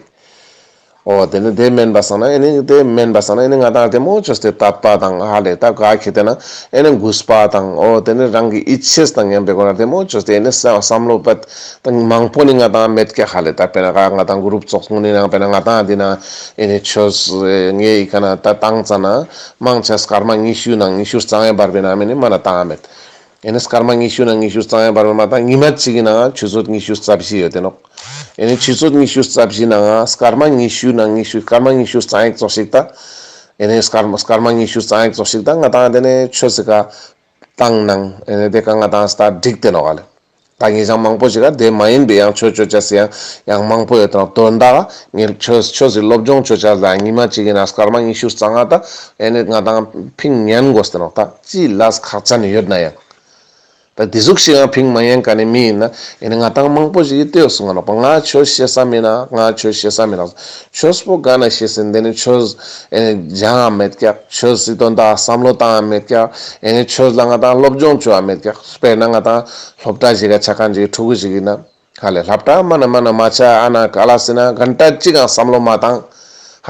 འོ་དེ་ནི་དེ་མེན་པ་སང་ན་ཨེ་ནི་དེ་མེན་པ་སང་ན་ཨེ་ནི་ང་དང་དེ་མོ་ཆོས་དེ་དད་པ་དང་ཧ་ལེ་ད་ག་ཁེ་དེ་ན་ཨེ་ནི་གུས་པ་དང་འོ་དེ་ནི་རང་གི་ཡིད་ཆེས་དང་མཉམ་པའི་སྒོ་ན་དེ་མོ་ཆོས་དེ་ཨེ་ནི་བསམ་བློ་པད་དང་མང་པོ་ནི་ང་དང་མེད་ཀྱག་ཧ་ལེ། ད་དཔེར་ན་ང་དང་གུ་རུབ་ཚོགས་ངོ་ནི་ནང་དཔེར་ན་ང་དང་འདི་ན་ཨེ་ནི་ཆོས་ངའི་ཡི་ཀ་ན་ད་བཏང་ཙ་ན་མང་ཆེ་སྐར་མ་ཉི་ཤུ་ནང་ཉི་ཤུ་རྩ་ལྔ་བར་བའི་ནང་མི་ནི་མ་ན་བཏང་མེད། ཨེ་ནི་སྐར་མ་ཉི་ཤུ་ནང་ཉི་ཤུ་རྩ་ལྔ་བར་བའི་མ་ད་ཉི་མ་གཅིག་གི་ནང་ཆུ་ཚོད་ཉི་ཤུ་རྩ་བཞི་ཡོད་དེ་ནོག་ཨེ་ནི་ཆུ་ཚོད་ཉི་ཤུ་རྩ་བཞི་ནང་ང་སྐར་མ་ཉི་ཤུ་ནང་ཉི་ཤུ་སྐར་མ་ཉི་ཤུ་རྩ་ཡིག་ཙོགས་ཤིག་ད། ཨེ་ནི་སྐར་མ་སྐར་མ་ཉི་ཤུ་རྩ་ཡིག་ཙོགས་ཤིག་ད་ང་ཏང་དེ་ནས་ཆོས་སི་ཀ་བཏང་ནང་ཨེ་ནི་དེ་ཀ་ང་ཏང་སྟ་འགྲིག་དེ་ནོག་ལེ། ད་ངེད་ཅག་མང་པོ་ཞིག་ག་དེ་མ་ཡིན་པའི་ཡང་ཆོས་ཆོས་ཅས་སི་ཡང་ཡང་མང་པོ་ཡོད་དང་དོན་དག་ངས་ཆོས་ཆོས་སི་སློབ་སྦྱོང་ཆོས་ཅས་ལ་ཉི་མ་གཅིག་ཡིན་ན་སྐར་མ་ཉི་ཤུ་རྩ་ལྔ་ད་ཨེ་ནི་ང་ཏང་ཕིང་ཉན་དགོས་ཏེ་ནོག་ད་ཅི་ལས་ཁག་ཅན་ཡོད་ན་ཡང་། ད་དེ་ཟུག་ཞིག་ཡང་ཕིང་མ་ཉན་མཁན་ནི་མི་ཡིན་ན་ཨེ་ནི་ང་ཏང་མང་པོ་ཞིག་གིས་ལྟོས་སོང་ང་ནོག་པ། ང་ཆོས་ཤེས་ས་མིན་ན་ང་ཆོས་ཤེས་ས་མིན་ན་ཆོས་པོ་ག་ན་ཤེས་ཟིན་དེ་ནི་ཆོས་ཨེ་ནི་སྦྱང་ཡང་མེད་ཀྱག་ཆོས་སི་དོན་དག་བསམ་བློ་བཏང་ཡང་མེད་ཀྱག་ཨེ་ནི་ཆོས་ལ་ང་ཏང་སློབ་སྦྱོང་བཅོ་ཡང་མེད་ཀྱག་དཔེར་ན་ང་ཏང་སློབ་གྲྭ་ཞིག་ག་ཆ་མཁན་ཞིག་ཕྲུ་གུ་ཞིག་ཡིན་ན། ཧ་ལེ་སློབ་གྲྭ་མ་ན་མ་ན་མ་ཆ་ཨ་ན་ག་ལ་སི་ན་གན་ཊ་གཅིག་ཡང་བསམ་བློ་མ་བཏང་།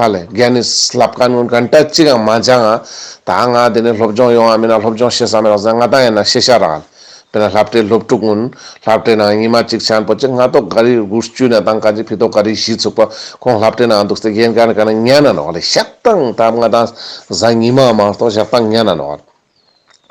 ཧ་ལེ་རྒྱ་ནི་སློབ་མཁན་ཀུན་གན་ཊ་གཅིག་ཡང་མ་སྦྱང་ང་། ད་ང་དེ་ནས་སློབ་སྦྱོང་ཡོང་ང་མིན་ན་སློབ་སྦྱོང་ཤེས་ས་མེད་ལ་ཟེར་ང་ཏང་ཡིན་ན་ཤེས་ཤ་རག་ལེ། དཔེར་ན་སློབ་གྲྭའི་སློབ་ཕྲུག་ཀུན་སློབ་གྲྭའི་ནང་ཉི་མ་གཅིག་ཆ་ན་པོ་ཅིག་ང་ཏོག་ག་རི་དགུ་བཅུ་ན་བཏང་མཁན་ཅིག་ཕི་ཏོག་ག་རི་བཞི་ཚུགས་པ་ཁོང་སློབ་གྲྭའི་ནང་འདུག་སྟེ་རྒན་ག་ན་ག་ན་ཉན་ན་ནོག་ལེ། ཞག་དང་ད་ང་ཏང་གཟའ་ཉི་མ་མ་གཏོགས་ཞག་དང་ཉན་ན་ནོག་ལེ།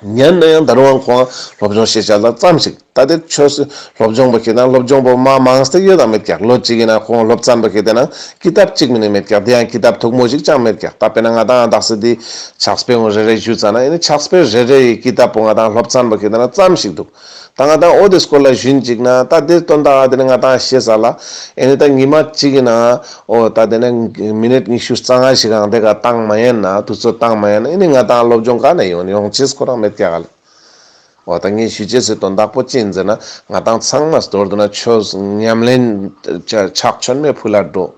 ཉན་ན་ཡང་ད་རུང་ཁོང་སློབ་སྦྱོང་ཤེས་བྱ་ལ་ཙམ་ཞིག་ད་དེ་ཆོས་སི་སློབ་སྦྱོང་པོ་ཁེ་ཏེ་ན་སློབ་སྦྱོང་པོ་མ་མང་སྟེ་ཡོད་དང་མེད་ཀྱག་ལོ་གཅིག་ཡིན་ན་ཁོང་སློབ་ཚན་པོ་ཁེ་ཏེ་ན་ཀི་ཏབ་གཅིག་མིན་ནི་མེད་ཀྱག་དེ་ཡང་ཀི་ཏབ་ཐུག་མོ་ཞིག་ཅང་མེད་ཀྱག་ད་དཔེར་ན་ང་ཏང་དག་ས་དེ་ཕྱག་དཔེ་ངོ་རེ་རེ་ཞུ་ཙ་ན་ཨེ་ནི་ཕྱག་དཔེ་རེ་རེ་ཡི་ཀི་ཏབ་པོ་ང་ཏང་སློབ་ཚན་པོ་ཁེ་ཏེ་ན་ཙམ་ཞིག་འདུག་ད་ང་ཏང་འོ་དེ་སྐོར་ལ་ཞུན་ཅིག་ན་ད་དེ་དོན་དག་དེ་ནི་ང་ཏང་ཤེས་ས་ལ་ཨེ་ནི་ད་ཉི་མ་གཅིག་ཡིན་ན་འོ་ད་དེ་ནི་མི་ནིཊ་ཉི་ཤུ་རྩ་ལྔ་ཞིག་གང་དེ་ག་བཏང་མ་ཡིན་ན་དུས་ཚོད་བཏང་མ་ཡིན་ན་ཨེ་ནི་ང་ཏང་སློབ་སྦྱོང་ག་ནས་ཡོང་ཡོང་ཅེས་ཁོ་རང་མེད་ཀྱག་ལེ། འོ་ད་ངས་ཞུ་ཅེས་སི་དོན་དག་པོ་ཅི་ཡིན་ཟེར་ན་ང་ཏང་ཚང་མ་མདོར་བསྡུ་ན་ཆོས་ཉམས་ལེན་ཕྱག་མཆོད་མེ་ཕུལ་ལ་འགྲོ།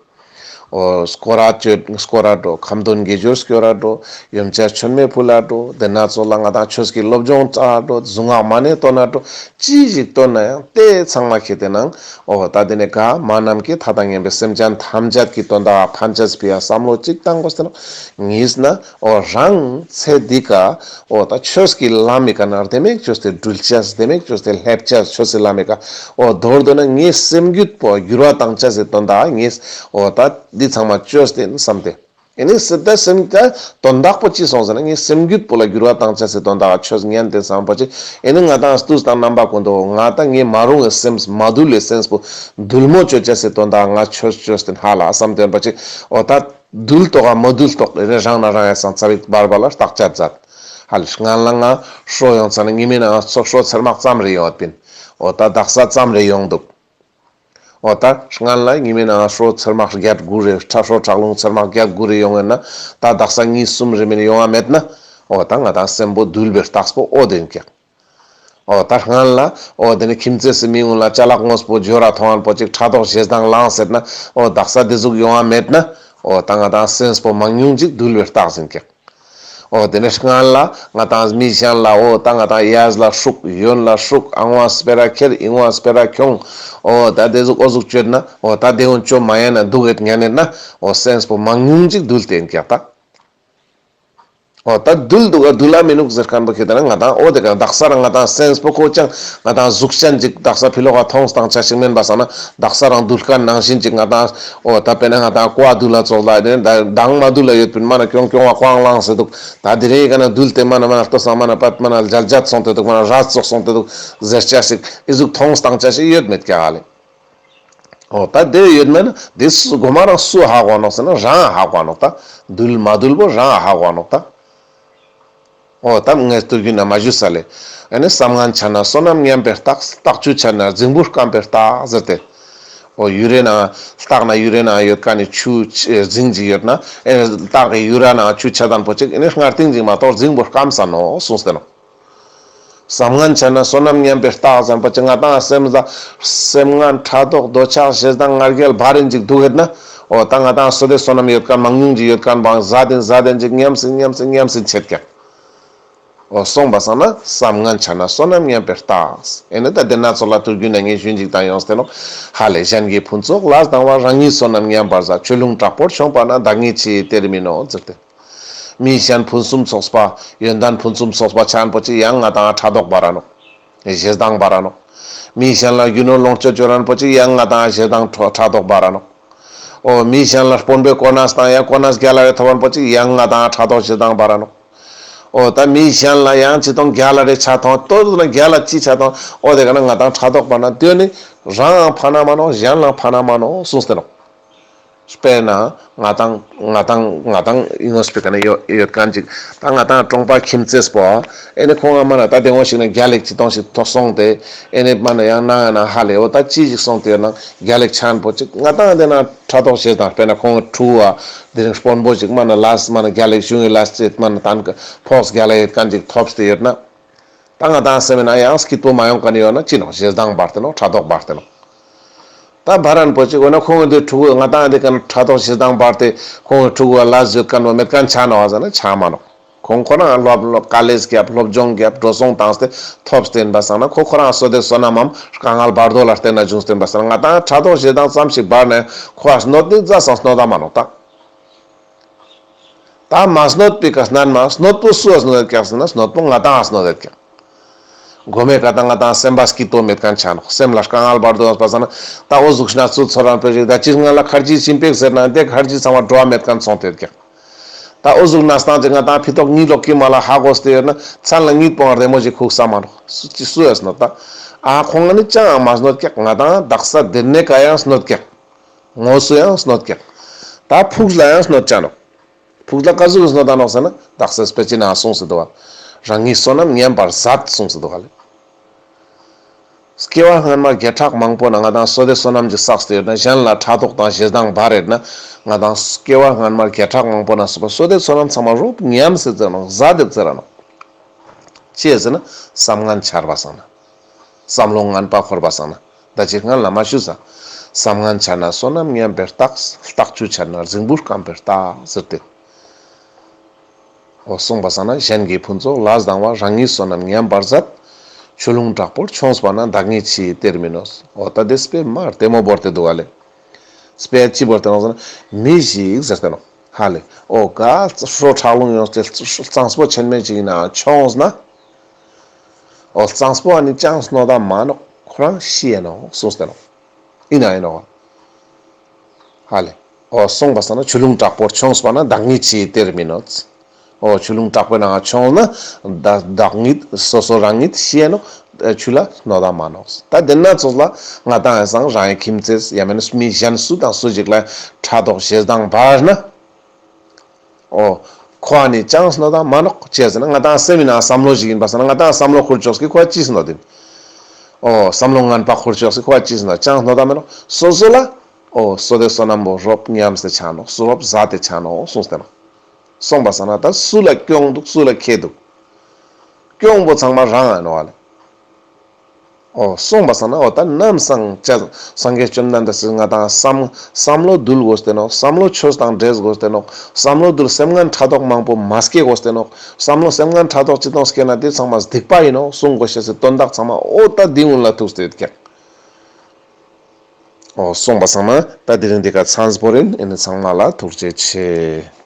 འོ་སྐོར་ར་བཅོ་སྐོར་ར་འགྲོ། ཁ་འདོན་དགེ་སྦྱོར་སྐྱོར་ར་འགྲོ། ཡོན་ཆབ་མཆོད་མེ་ཕུལ་ལ་འགྲོ། དེ་ན་ཚོགས་ལ་ང་ཏང་ཆོས་ཀྱི་སློབ་སྦྱོང་བྱ་ར་འགྲོ། གཟུངས་སྔགས་མ་ཎི་འདོན་ན་འགྲོ། ཅི་ཞིག་འདོན་ན་ཡང་དེ་ཚང་མ་ཁེ་ཏེ་ནང་འོ་ད་དེ་ནས་ག་མ་ནམ་མཁའི་མཐའ་དང་མཉམ་པའི་སེམས་ཅན་ཐམས་ཅད་ཀྱི་དོན་དག་ཕན་ཆད་ཕི་ཡ་བསམ་བློ་གཅིག་བཏང་དགོས་ཏེ་ནོག་གཉིས་ན་འོ་རང་ཚེ་འདི་ཀ་འོ་ད་ཆོས་ཀྱི་ལམ་མི་ཀ་ན་རྡེ་མེད་བཅོས་ཏེ་འགྲུལ་ཅེས་རྡེ་མེད་བཅོས་ཏེ་སླེབ་ཅེས་ཆོས་ཀྱི་ལམ་མི་ཀ་འོ་མདོར་བསྡུ་ན་ངའི་སེམས་རྒྱུད་པོ་འགྱུར་བ་བཏང་ཅེས་སི་དོན་དག་ངས་འོ་ད་འདི་ཚང་མ་བཅོས་ཏེ་བསམ་སྟེ། ཨེ་ནི་སི་ད་སེམས་ད་དོན་དག་པོ་ཅི་སོང་ཟེར་ན་ངའི་སེམས་རྒྱུད་པོ་ལ་འགྱུར་བ་བཏང་ཅེས་སི་དོན་དག་ཆོས་ཉན་ཏེ་བསམ་པོ་ཅི་ཨེ་ནི་ང་ཏང་དུས་དང་རྣམ་པ་ཀུན་ཏུ་ང་ཏང་ངའི་མ་རུངས་པའི་སེམས་མ་དུལ་བའི་སེམས་པོ་དུལ་མོ་བཅོ་ཅེས་སི་དོན་དག་ང་ཆོས་བཅོས་ཏེ་ཧ་ལ་བསམ་སྟེ་པོ་ཅི་འོ་ད་དུལ་ཏོག་ག་མ་དུལ་ཏོག་ཨེ་ནི་རང་ན་རང་ཡ་སང་ཚ་བིག་བར་བ་ལ་བརྟག་དཔྱད་མཛད། ཧ་ལ་སྔན་ལ་ང་ཧྲོ་ཡོང་ཚ་ན་ཉི་མའི་ནང་ཚོགས་ཧྲོ་ཚེར་མག་ཙམ་རེ་ཡོང་བ་པིན། འོ་ད་དག་ས་ཙམ་རེ་ཡོང་འདུག་འོ་ད་སྔན་ལ་ཉི་མའི་ནང་ཧྲོ་ཚེར་མག་བརྒྱད་དགུ་རེ་ཁྲ་ཧྲོ་ཁྲག་རླུང་ཚེར་མག་བརྒྱད་དགུ་རེ་ཡོང་ཡོད་ན་ད་དག་ས་གཉིས་གསུམ་རེ་མིན་ཡོང་བ་མེད་ན་འོ་ད་ང་ཏང་སེམས་པོ་དུལ་བའི་རྟགས་པོ་འོ་དེ་ཡིན་ཀྱག་འོ་ད་སྔན་ལ་འོ་དེ་ནི་ཁྱིམ་མཚེས་སི་མི་ཀུན་ལ་ཅ་ལག་དངོས་པོ་འབྱོར་ར་ཐོང་ཨན་པོ་ཅིག་ཕྲག་དོག་ཞེ་སྡང་ལངས་ཟེར་ན་འོ་དག་ས་དེ་ཟུག་ཡོང་བ་མེད་ན་འོ་ད་ང་ཏང་སེམས་པོ་མང་ཉུང་ཅིག་དུལ་བའི་རྟགས་ཡིན་ཀྱག་འོ་དེ་ནས་སྔན་ལ་ང་ཏང་མི་གཞན་ལ་འོ་ད་ང་ཏང་གཡས་ལ་ཧྲུག་གཡོན་ལ་ཧྲུག་ཨ་ངོ་སྤེ་ར་ཁྱེར་ཨི་ངོ་སྤེ་ར་ཁྱོང་འོ་ད་དེ་ཟུག་འོ་ཟུག་བཅོས་ན་འོ་ད་དེ་འོ་བཅོ་མ་ཡན་ན་འདུག་གེད་ཉན་ནེད་ན་འོ་སེམས་པོ་མང་ཉུང་ཅིག་དུལ་ཏེ་ཡིན་ཀྱག་ད། འོ་ད་དུལ་འདུག་ག་དུལ་ལ་མི་ནུག་ཟེར་མཁན་པོ་ཁེ་ཏེ་ན་ང་ཏང་འོ་དེ་ག་དག་ས་རང་ང་ཏང་སེམས་པོ་ཁོ་ཅང་ང་ཏང་གཟུགས་ཅན་ཅིག་དག་ས་ཕི་ལོག་ག་མཐོང་སྟངས་ཆ་ཞིག་མེན་པ་སང་ན་དག་ས་རང་དུལ་མཁན་ནང་བཞིན་ཅིག་ང་ཏང་འོ་ད་དཔེར་ན་ང་ཏང་ཀོ་བ་དུལ་ལ་ཙོགས་ལ་དེ་མདང་མ་དུལ་ལ་ཡོད་པིན་མ་ན་ཀྱོང་ཀྱོང་བ་ཀོང་ལངས་སེ་འདུག་ད་དེ་རིང་ག་ན་དུལ་ཏེ་མ་ན་མ་ན་ལྟོས་སང་མ་ན་པད་མ་ན་ལྗལ་ལྗལ་སོང་སྟེ་འདུག་མ་ན་ར་ཙོགས་སོང་སྟེ་འདུག་ཟེར་ཆ་ཞིག་ཨི་ཟུག་མཐོང་སྟངས་ཆ་ཞིག་ཡོད་མེད་ཀྱག་ཨ་ལེ། འོ་ད་དེ་ཡོད་མེད་ན་དེ་སུ་གོ་མ་རང་སུ་ཧ་གོ་ནོག་ཟེར་ན་རང་ཧ་གོ་ནོག་ད་དུལ་མ་དུལ་པོ་རང་ཧ་གོ་ནོག་ད། འོ་ད་ངས་དུས་རྒྱུན་ན་མ་ཞུས་ས་ལེ། ཨ་ནི་བསམ་ངན་ཆ་ན་བསོད་ནམས་ཉམས་པའི་རྟགས། རྟགས་བཅུ་ཆ་ན་རྫིང་བུ་སྐམ་པའི་རྟགས་ཟེར་ཏེ། འོ་ཡུ་རེ་ན་རྟགས་ན་ཡུ་རེ་ན་ཡོད་མཁན་ནི་ཆུ་རྫིང་ཅིག་ཡོད་ན་ཨེ་རྟགས་ཀྱི་ཡུ་རེ་ན་ཆུ་ཆ་དན་པོ་ཅིག་ཨེ་ནི་སྔར་སྟིང་ཅིག་མ་གཏོགས་རྫིང་བུ་སྐམ་ས་ནོག་གསུངས་ཏེ་ནོག་བསམ་ངན་ཆ་ན་བསོད་ནམས་ཉམས་པའི་རྟགས་ཟེར་པ་ཅིག་ང་ཏང་སེམས་ལ་སེམས་ངན་ཕྲག་དོག་འདོད་ཆགས་ཞེ་སྡང་ང་རྒྱལ་བ་རིན་ཅིག་འདུག་ཡོད་ན་འོ་ད་ང་ཏང་སོ་དེ་བསོད་ནམས་ཡོད་མཁན་མང་ཉུང་ཅིག་ཡོད་མཁན་བང་ཟ་དེན་ཟ་དེན་ཅིག་ཉམས་སིན་ཉམས་སིན་ཉམས་སིན་ཆེད་ཀྱག་འོ་སོང་པ་སང་ན་བསམ་ངན་ཆ་ན་བསོད་ནམས་ཉམས་པའི་རྟགས། ཨེ་ནི་ད་དེ་ན་ཚོགས་ལ་དུས་རྒྱུན་ན་ངས་ཞུན་ཅིག་དང་ཡོངས་ཏེ་ནོག་ཧ་ལེ་གཞན་གྱི་ཕུན་ཚོགས་ལ་སྡང་བ། རང་ཉིད་བསོད་ནམས་ཉམས་པར་ཟ། ཆོས་ལུང་དྲག་པོར་མཆོངས་པ་ན། བདག་ཉིད་ཕྱི་ཡི་གཏེར་མིན་ནོ་ཟེར་ཏེ། མི་གཞན་ཕུན་སུམ་ཚོགས་པ་ཡོན་ཏན་ཕུན་སུམ་ཚོགས་པ་ཆ་ཨན་པོ་ཅིག་ཡང་ང་ཏང་ཕྲག་དོག་བ་ར་ནོག་ཞེ་སྡང་བ་ར་ནོག་མི་གཞན་ལ་རྒྱུ་ནོར་ལོངས་སྤྱོད་འབྱོར་ཨན་པོ་ཅིག་ཡང་ང་ཏང་ཞེ་སྡང་ཕྲག་དོག་བ་ར་ནོག་འོ་མི་གཞན་ལ་དཔོན་པོའི་གོ་གནས་དང་ཡང་གོ་གནས་རྒྱལ་ལ་རེ་ཐོབ་ཨན་པོ་ཅིག་ཡང་ང་ཏང་ཕྲག་དོག་ཞེ་སྡང་བ་ར་ནོག་འོ་ད་མི་གཞན་ལ་ཡང་ཅི་དང་རྒྱལ་ལ་རེ་ཆ་ཐོང་། ལྟོས་ན་རྒྱལ་ལ་ཅི་ཆ་ཐོང་། འོ་དེ་ག་ན་ང་དང་ཕྲག་དོག་པ་ན་དེ་ནི་རང་ཕན་མ་ནོག། གཞན་ལ་ཕན་མ་ནོག་གསུངས་ཏེ་ནོག། དཔེར་ན་ང་དང་ང་དང་ང་དང་ཡིན་ནོག་སྤེ་ཀ་ནས་ཡོད་ཡོད་མཁན་ཅིག། ད་ང་དང་གྲོང་པ་ཁྱིམ་མཚེས་པོ་ཨེ་ནི་ཁོང་ང་མ་ན་ད་དེ་འོ་ཞིག་ན་རྒྱལ་ལེགས་ཅི་དང་ཞིག་ཐོག་སོང་སྟེ། ཨེ་ནི་མ་ན་ཡང་ན་ཡང་ན་ཧ་ལེ་འོ་ད་ཅི་ཞིག་སོང་སྟེ་ཡོད་ན་རྒྱལ་ལེགས་ཆེན་པོ་ཅིག། ང་དང་དེ་ན་ཕྲག་དོག་ཞེ་སྡང་། དཔེར་ན་ཁོང་ཕྲུ་གུ་དེ་རིང་དཔོན་པོ་ཅིག་མ་ན་ལས་མ་ན་རྒྱལ་ལེགས་གཞུང་གི་ལས་ཅེས་མ་ན་དང་ཕོགས་རྒྱལ་ལེགས་ཡོད་མཁན་ཅིག་ཐོབ་སྟེ་ཡོད་ན། ད་ང་དང་སེམས་ན་ཡང་སྐྱིད་པོ་མ་ཡོང་མཁན་ཡོད་ན་ཅི་ནོག། ཞེ་སྡང་འབར་ཏེ་ནོག། ཕྲག་དོག་འབར་ཏེ་ནོག། ད་ཕ་རན་པོ་ཅིག་འོ་ན་ཁོང་གི་དེ་ཕྲུ་གུ་ང་དང་དེ་ཀ་ན་ཕྲག་དོག་ཞེ་སྡང་འབར་ཏེ་ཁོང་གི་ཕྲུ་གུ་ལ་ལས་ཡོད་མཁན་བོ་མེད་མཁན་ཆ་ནོག་ཟེར་ན་ཆ་མ་ནོག། ཁོང་ཁོ་རང་སློབ་སློབ་དཀའ་ལས་བརྒྱབ། སློབ་སྦྱོང་བརྒྱབ། འགྲོ་སོང་བཏང་སྟེ་ཐོབ་སྟེ་ཡིན་པ་སང་ན་ཁོ་ཁོ་རང་བསོད་བདེ་བསོད་ནམས་མམ་དཀའ་ངལ་བར་དོ་ལ་བརྟེན་ན་བྱུང་སྟེ་ཡིན་པ་སང་ན། ང་དང་ཕྲག་དོག་ཞེ་སྡང་ཙམ་ཞིག་འབར་ན་ཁོ་ཨ་གནོད་ནི་ཛ་སང་གནོད་ད་མ་ནོག་ད། ད་མ་གནོད་པའི་ཀ་སྣན་མ་གནོད་པོ་སུ་ཨ་གནོད་ཀྱག་ཟེར་ན་གནོད་པོ་ང་དང་ཨ་གནོད་ཀྱག། གོ་མའི་ཀ་ད་ང་དང་སེམས་པ་སྐྱིད་པོ་མེད་མཁན་ཆ་ནོག། སེམས་ལ་དཀའ་ངལ་བར་དོ་ཡོད་པ་སང་ན། ད་འོ་ཟུག་ན་ཚུ་ཚོར་རང་པོ་ཞིག་ད་ཅི་སྔ་ལ་ཁར་ཇི་ཆིན་པེག་ཟེར་ན་དེ་ཁར་ཇི་ཚང་མ་འགྲོ་བ་མེད་མཁན་སོང་སྟེ་ཀྱག། ད་འོ་ཟུག་ན་སྟངས་ཅིག་ང་དང་ཕི་ཏོག་གཉིད་ལོག་གི་མ་ལ་ཧ་གོ་སྟེ་ཡོད་ན་མཚན་ལ་གཉིད་པོ་ང་རེ་མོ་ཞིག་ཁུག་ས་མ་ནོག། སུ་ཅི་སུ་ཡོད་ནོག་ད། ཨ་ཁོང་ང་ནི་ཅང་མ་གནོད་ཀྱག། ང་དང་དག་ས་དེ་ནས་ཀ་ཡང་གནོད་ཀྱག། དངོས་སུ་ཡང་གནོད་ཀྱག། ད་ཕུགས་ལ་ཡང་གནོད་ཅ་ནོག། ཕུགས་ལ་ཀ་ཟུག་གི་གནོད་ད་ནོག་ཟེར་ན། དག་ས་དཔེ་ཅི་ན་གསུངས་སུ་འདུག་བ། རང་ཉིད་བསོད་ནམས་ཉམས་པར་མཛད་གསུངས་སུ་འདུག་བ་ལེ། སྐྱེ་བ་སྔན་མ་བརྒྱ་ཕྲག་མང་པོ་ན་ང་དང་བསོད་བདེ་བསོད་ནམས་ཅིག་བསགས་ཏེ་ཡོད་ན། གཞན་ལ་ཕྲག་དོག་དང་ཞེ་སྡང་འབར་ཡོད་ན། ང་དང་སྐྱེ་བ་སྔན་མ་བརྒྱ་ཕྲག་མང་པོ་ན་བསོད་བདེ་བསོད་ནམས་ཚང་མ་རོབ་ཉམས་སེ་ཟེར་ནོག། ཟད་དེ་ཟེར་ནོག། ཅི་ཟེར་ན་བསམ་ངན་འཆར་བ་སང་ན། བསམ་བློ་ངན་པ་འཁོར་བ་སང་ན། ད་ཅི་སྔན་ལ་མ་ཞུས་ས། བསམ་ངན་འཆར་ན་བསོད་ནམས་ཉམས་པའི་རྟགས། ལྟག་ཆུ་འཆར་ན་རྫིང་བུ་སྐམ་པའི་རྟགས་ཟེར་ཏེ། འོ་གསུངས་པ་སང་ན། གཞན་གྱི་ཕུན་ཚོགས་ལ་སྡང་བ། རང་ཉིད་བསོད་ནམས་ཉམས་པར་མཛད། ཆུ་ཀླུང་དྲག་པོར་མཆོངས་པ་ན། བདག་ཉིད་ཕྱི་ཡི་གཏེར་མིན་ནོ། འོ་ད་དེ་དཔེ་མ་རྡེ་མོ་བོར་ཏེ་འདུག་ག་ལེ། དཔེ་ཅི་བོར་ཏེ་ནོག་ཟེར་ན། མི་ཞིག་ཟེར་ཏེ་ནོག། ཧ་ལེ། འོ་ག་ཧྲོ་ཁྲག་རླུང་ཡོངས་ཏེ་གཙང་པོ་ཆེན་མོ་ཅིག་ཡིན་ན་མཆོངས་ན། འོ་གཙང་པོ་ཨ་ནི་ཅང་གནོད་ད་མ་ནོག། ཁོ་རང་ཤི་ཡ་ནོག་གསུངས་ཏེ་ནོག། ཡིན་ན་ཡིན་ནོག། ཧ་ལེ། འོ་གསུངས་པ་སང་ན། ཆུ་ཀླུང་དྲག་པོར་མཆོངས་པ་ན། བདག་ཉིད་ཕྱི་ཡི་གཏེར་མིན་ནོ། འོ་ཆུ་ཀླུང་དྲག་པོའི་ནང་མཆོངས་ན། བདག་བདག་ཉིད་སོ་སོ་རང་ཉིད་ཤི་ཡ་ནོག། ཆུ་ལ་གནོད་ད་མ་ནོག། ད་དེ་ན་ཚོགས་ལ་ང་དང་ཡང་སང་རང་ཡི་ཁྱིམ་མཚེས་ཡང་མིན་ན་མི་གཞན་སུ་དང་སུ་ཞིག་ལ་ཕྲག་དོག་ཞེ་སྡང་འབར་ན། འོ། ཁོ་ཨ་ནི་ཅང་གནོད་ད་མ་ནོག། ཅི་ཟེར་ན་ང་དང་སེམས་ཡིན་ན་བསམ་བློ་ཞིག་ཡིན་པ་སང་ན། ང་དང་བསམ་བློ་ཁུར་ཆོག་གི་ཁོ་ཅི་གནོད་དིན། འོ་བསམ་བློ་ངན་པ་ཁུར་ཆོག་གི་ཁོ་ཅི་གནོད། ཅང་གནོད་ད་མ་ནོག། སོ་སོ་ལ། འོ་བསོད་བདེ་བསོད་ནམས་པོ་རོབ་ཉམས་སེ་ཆ་ནོག། སུ་རོབ་ཟད་དེ་ཆ་ནོག་གསུངས་ཏེ་ནོག། གསུངས་པ་སང་ན་ད་སུ་ལ་སྐྱོན་འདུག། སུ་ལ་ཁེ་འདུག། སྐྱོན་པོ་ཚང་མ་རང་ཨ་ནོག་ཨ་ལེ། འོ་གསུངས་པ་སང་ན། འོ་ད་ནམ་སང་ཅ་སངས་རྒྱས་བཅོམ་ལྡན་འདས་སི་ང་དང་བསམ་བསམ་བློ་འདུལ་དགོས་ཏེ་ནོག། བསམ་བློ་ཆོས་དང་འདྲེས་དགོས་ཏེ་ནོག། བསམ་བློ་འདུལ་སེམས་ངན་ཕྲག་དོག་མང་པོ་མ་སྐྱེ་དགོས་ཏེ་ནོག། བསམ་བློ་སེམས་ངན་ཕྲག་དོག་ཅི་གཏོང་སྐྱེ་ན་དེ་ཚང་མ་སྡིག་པ་ཡིན་ནོག་གསུང་དགོས་ཤེས་སི་དོན་དག་ཚང་མ་འོ་ད་འདི་ཀུན་ལ་ཐུག་སྟེ་ཡོད་ཀྱག། འོ་གསུངས་པ་སང་ན་ད་དེ་རིང་འདི་ཀ་ཚང་པོ་ཨིན། ཨེ་ནི་ཚང་མ་ལ་ཐུགས་རྗེ་ཆེ།